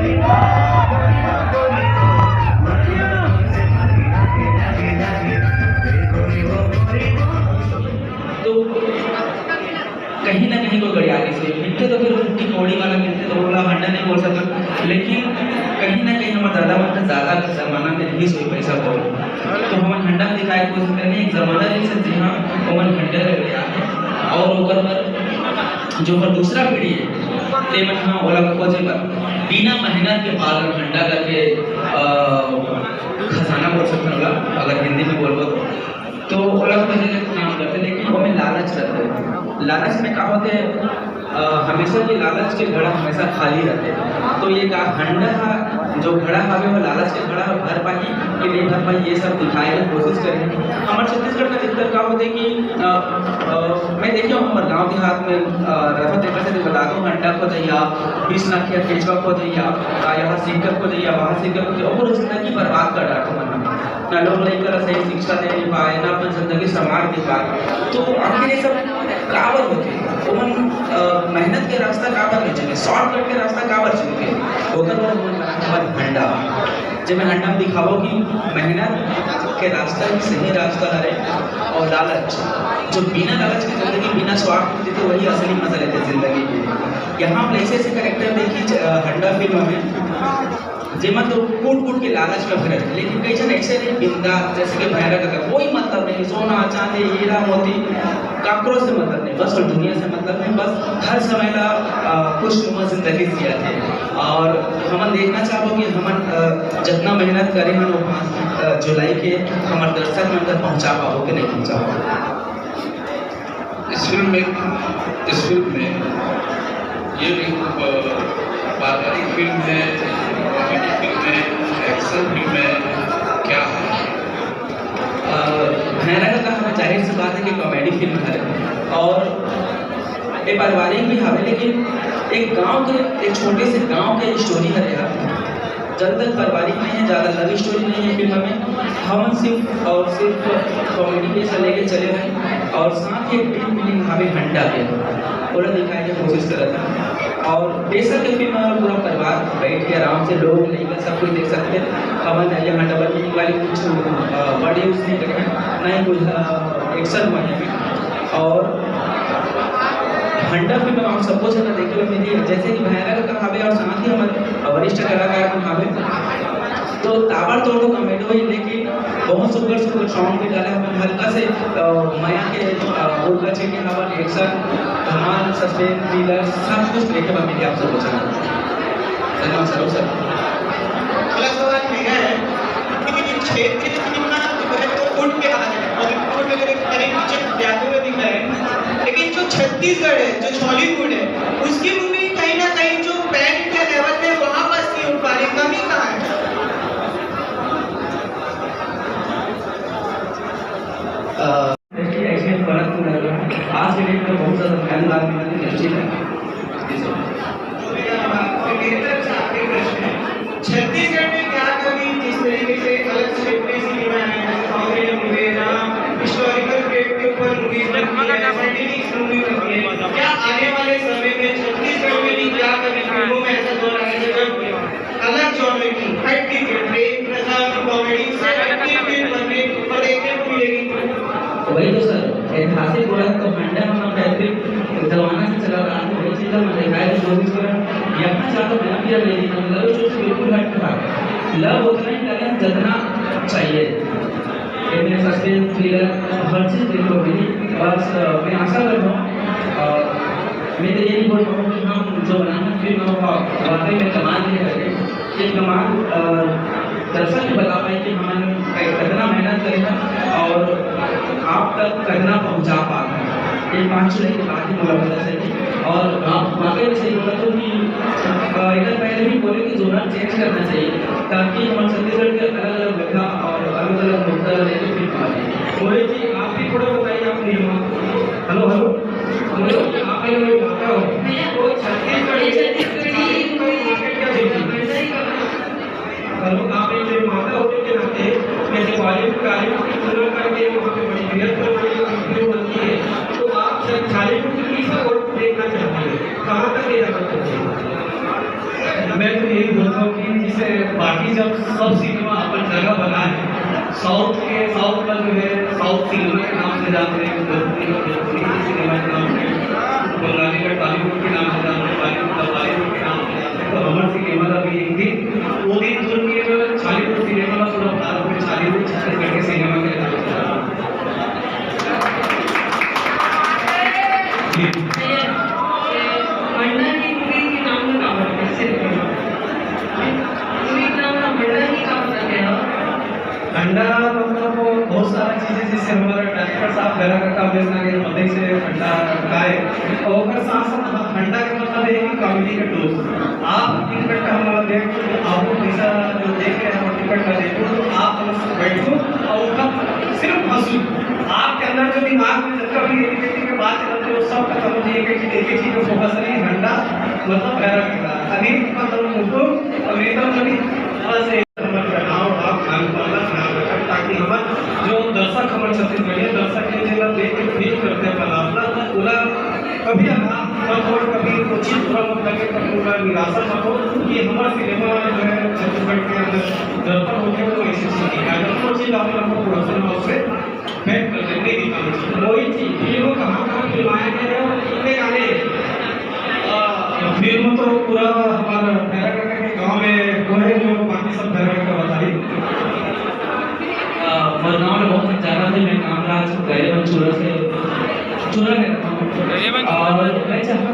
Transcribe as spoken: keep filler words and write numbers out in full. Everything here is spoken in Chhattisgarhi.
तो कहीं ना कहीं कोई गड़ियारी से मिलते तो फिर फुट्टी कौड़ी वाला मिलते तो ओला हंडा नहीं बोल सकत, लेकिन कहीं ना कहीं हमर दादा मन का ज्यादा जमाना में रहिस होही पैसा कौड़ी। तो हमन हंडा दिखाए के कोशिश करने एक जमाना रहिस हे, जी हाँ, ओमन हंडा ले गया है। और ओकर बर जो ओकर दूसरा पीढ़ी है, ते मन हाँ ओला खोजे बर बिना मेहनत के पालन हंडा करके, अ, खजाना बोल सकते हैं ओला, अगर हिंदी में बोलबो तो। तो ओला खोजे के काम करते, लेकिन ओमे लालच रहते। लालच में का होते, अ, हमेशा ये लालच के घड़ा हमेशा खाली रहते। तो ये का हंडा हा, जो घड़ा हवे, वो लालच के घड़ा भर पाही कि नहीं भर पाही, ये सब दिखाए के कोशिश करें। हमर छत्तीसगढ़ में अधिकतर का होते कि, अ, अ, मैं देखे हूँ हमर गाँव देहात में, अ, रहत, तेकर से बता दूँ, हंडा खोजइया, बीस लाख के केचवा खोजइया, आ, यहाँ सिक्का खोजइया, वहाँ सिक्का खोजइया, ओकर जिंदगी बर्बाद कर डालते मन। ना लोग लइका ला सही शिक्षा दे नहीं पाए, ना अपन जिंदगी संवार नहीं पाए। तो आखिर ये सब काबर होथे? ओमन, अ, मेहनत के रास्ता काबर नहीं चुने, शॉर्टकट के रास्ता काबर चुनथे? ओकर बर ओमन बनाए हवन हंडा, जेमे हंडा में दिखाबो कि मेहनत के रास्ता ही सही रास्ता हरे, और लालच, जो बिना लालच के जिंदगी, बिना स्वार्थ के जीते, वही असली मजा लेते जिंदगी के। यहाँ हम ऐसे ऐसे कैरेक्टर देखी, अ, हंडा फिल्म में, जेमन तो कूट कूट के लालच में भरे रहिथे, लेकिन कई झन ऐसे नहीं, बिंदास, जैसे कि भैरा काका, कोई मतलब नहीं, सोना, चांदी, हीरा, मोती, काकरो से मतलब नहीं, बस और दुनिया से मतलब नहीं, बस हर समय ला, अ, खुशनुमा जिंदगी जियाथे। और हमन देखना चाहबो कि हमन, अ, जितना मेहनत करे हन, वो पाँच, अ, जुलाई के हमर दर्शक मन तक पहुंचा पाबो कि नहीं पहुंचा पाबो। इस फिल्म में, इस फिल्म में ये एक, अ, पारिवारिक फिल्म है, कॉमेडी फिल्म है, एक्शन फिल्म है, क्या है? अ, भैरा काका हमें जाहिर सी बात है कि कॉमेडी फिल्म है और ये पारिवारिक भी हवे, लेकिन एक गांव के, एक छोटे से गांव के स्टोरी है यार। जब तक पारिवारिक नहीं है, ज़्यादा लव स्टोरी नहीं है फिल्म में। हमन सिर्फ और सिर्फ कॉमेडी के से लेके चले हैं और साथ ही एक डीप मीनिंग हमें हंडा के ओला दिखाए के कोशिश करत हैं। और बेशक ये फिल्म में पूरा परिवार बैठ के आराम से लोग लेकर सब कुछ देख सकते हैं। हमन यहाँ डबल मीनिंग वाली कुछ, अ, वर्ड यूज़ नहीं करे हैं, ना ही कुछ, अ, एक्शन हुआ है। और हंडा फिल्म हम सबको जना देखे हुए मिली है, जैसे कि भैरा काका हवे और साथ ही हमर वरिष्ठ कलाकार मन हवे। तो ताबड़तोड़ तो कॉमेडी हुई, लेकिन बहुत सुंदर सुंदर सॉन्ग भी डाले हमन, हल्का से, अ, मया के, अ, उल्का छिड़के हवन, एक्शन, धमाल, सस्पेंस, थ्रिलर, सब कुछ देखे बर मिली आप सबको जना। धन्यवाद सर। सर, अगला सवाल ये है कि क्षेत्र की सीमा जो है तो उठ के आ जाए और उठ के करीब पीछे जाते हुए दिख रहे हैं, लेकिन जो छत्तीसगढ़ है, जो छॉलीवुड है, उसकी मूवी कहीं ना कहीं जो पैन इंडिया लेवल पे वहाँ पास नहीं उठ पा रही, कमी कहाँ है? अ, इंडस्ट्री ऐसे फर्क तो लग रहा है। आज के डेट में बहुत ज़्यादा फैन लाग रही है इंडस्ट्री में। जी सर। छत्तीसगढ़ में क्या कमी, जिस तरीके से अलग क्षेत्रीय सिनेमा है, जैसे साउथ इंडियन मूवी है, जहाँ हिस्टोरिकल पीरियड के ऊपर मूवीज बनती है, साइंटिफिक मूवी बनती है, क्या आने वाले समय में छत्तीसगढ़ में भी क्या कमी फिल्मों में ऐसा दौर आएगा जब अलग जॉनर की, हट के प्रेम कथा, कॉमेडी से हट के फिल्म बनने और देखने को मिलेगी? वही तो सर, ऐतिहासिक बोला तो हंडा हम पैतृक जमाना से चला रहा है, वही चीज़ हम दिखाए की कोशिश कर रहे हैं। यहाँ चाहता मैं भी नहीं दिखा, लव स्टोरी से बिल्कुल हट के था। लव उतना ही करें जितना चाहिए। इसमें सस्पेंस, थ्रिलर, हर चीज़ देखो मिली। बस, अ, मैं आशा करता हूँ, अ, मैं तो ये नहीं बोल पाऊँ कि हम जो बनाना फिल्म हो, वाकई में कमाल के है। ये कमाल, अ, दर्शक भी बता पाए कि हमन कितना मेहनत करे हैं और आप तक कितना पहुँचा पा रहे हैं। ये पाँच छः के बाद ही मोला पता चली। और आप वाकई में सही बोला तो कि, अ, एक बार पहले भी बोले कि जोनर चेंज करना चाहिए, ताकि हमारे छत्तीसगढ़ के अलग-अलग व्यथा और अलग-अलग मुद्दा लेके फिल्म बने। मोहित जी, आप भी थोड़ा बताइए, आप निर्माता। Hello, hello. मोहित जी, आप अगर निर्माता हो, तो छत्तीसगढ़ में छत्तीसगढ़ी मार्केट क्या देखती है? हेलो, आप एक निर्माता होने के नाते जैसे बॉलीवुड, टॉलीवुड की तुलना करके वहाँ पे बड़ी बृहत्तर बड़ी फिल्म बनती है, तो आप छा-, छालीवुड की किस ओर देखना चाहते हैं, कहाँ तक ये जाना चाहते हैं? मैं तो यही बोलूँ क्योंकि जैसे बाकी जब सब सिनेमा अपन जगह बनाए, साउथ के, साउथ का जो है, साउथ सिनेमा के नाम से जानते हैं, भोजपुरी का भोजपुरी के सिनेमा के नाम से, बंगाली का टॉलीवुड के नाम से जानते हैं, बॉलीवुड का बॉलीवुड के नाम से जानते हैं, तो हमारे सिनेमा का भी एक दिन, वो दिन दूर नहीं है जो छालीवुड सिनेमा का पूरा भारत में छालीवुड छत्तीसगढ़ के सिनेमा के नाम से जानते हैं। जी। भैया, ये अंडा की मूवी के नाम का क्या होता है? सिर्फ मूवी का नाम का अंडा की क्या होता है? अंडा मतलब वो बहुत सारा चीजें, जैसे हमारा डायरेक्टर साहब घर का काम में आगे पता ही से अंडा खाए, और ओकर साथ साथ अंडा का मतलब है कि कॉमेडी का डोज। आप टिकट का हमारा देख, आप पैसा जो देख रहे हैं, टिकट का देखो, तो आप बस बैठो और उठा, सिर्फ हंसो। आपके अंदर जो दिमाग में जितना भी नेगेटिव के बात चलते हो, सब खत्म हो जाएगा। कि एक ही चीज में फोकस नहीं, घंटा मतलब भैरव का अभी मतलब उनको अमृतम कभी थोड़ा से हमर बनाओ, आप खान पाना ध्यान रखब, ताकि हमर जो दर्शक, हमर छत्तीसगढ़िया दर्शक के जेला देख के फील करते हैं, पर आप ना पूरा कभी आभार मत हो, कभी कुछ बुरा मत लगे, कभी पूरा निराशा मत हो कि हमारा सिनेमा जो है छत्तीसगढ़ के अंदर दर्पण होते हैं, तो ऐसी चीज की है। तो वो चीज आप लोग को प्रोडक्शन हाउस से बैक कर देते हैं, नहीं दिखाना चाहिए। वही चीज, फिल्म कहाँ कहाँ फिल्माया गया है और कितने गाने? आ, फिल्म तो पूरा हमारा पैरागढ़ के गाँव में वो है, जो बाकी सब पैरागढ़ का बता रही। आ, बरगांव में बहुत ज्यादा थे, मैं कामराज गरीबन चूरा से, चूरा में रहता हूँ। गरीबन और मैं चाहता